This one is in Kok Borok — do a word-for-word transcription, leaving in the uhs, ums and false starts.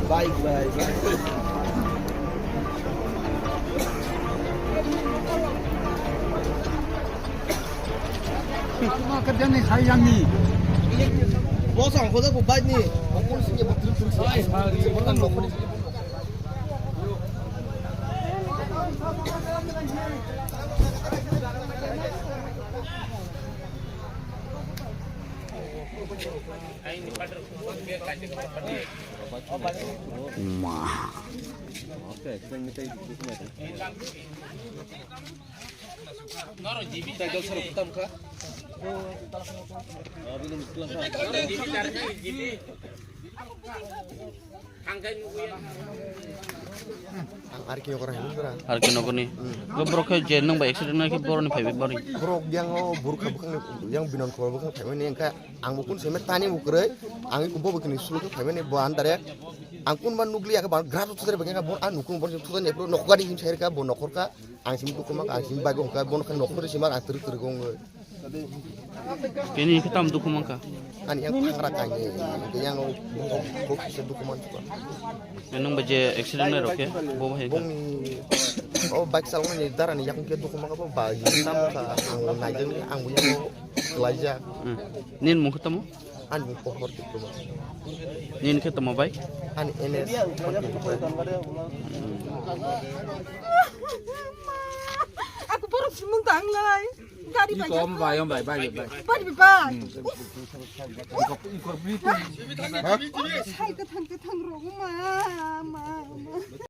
Bye, bye, bye. Boss ang khoda ko bike ni. Ang kung sing ya betul betul. Ma. Ang R K nokora hini bra. R K nokoni. Bo borok khe je nang bai accident nai khe boroni phaibai bari. Borok yang o burkha bwkhang yang binon khobor bwkhang phaimani engkha ang bo kun seme tani bo kwrwi ang ko bo bwkhani sulu khe phaimani bo andare ang kun ban nukli ya khe ban grat thudare bwkhang bo ang nukung bo thudani pro nokhgani hin sai kha bo nokhor kha ang sim dukuma ang sim bai go kha bo nokha nokhor sim ang twrwk twrwk ong. Kini khe tam dukhu mankha? Ani yang phangra kanye, yang bok bok kisa dukhu mankha. Nang ba je accident nai rok khe, bo hai. Bongni o bike salmani darani yakung khe dukhu mankha bo ba tam kha ang naijak ang bo yang klaijak. Hmm. Nin mung khe tamo? Ani mung pohor diploma. Nin khe tamo bai? Ani N S. Aku borok simung tanglai. Gari bai. Kom bai, om bai, bai, bai. Bai, bai, bai. Ikor, ikor beri tu. Sai kathang kathang rok ma, ma, ma.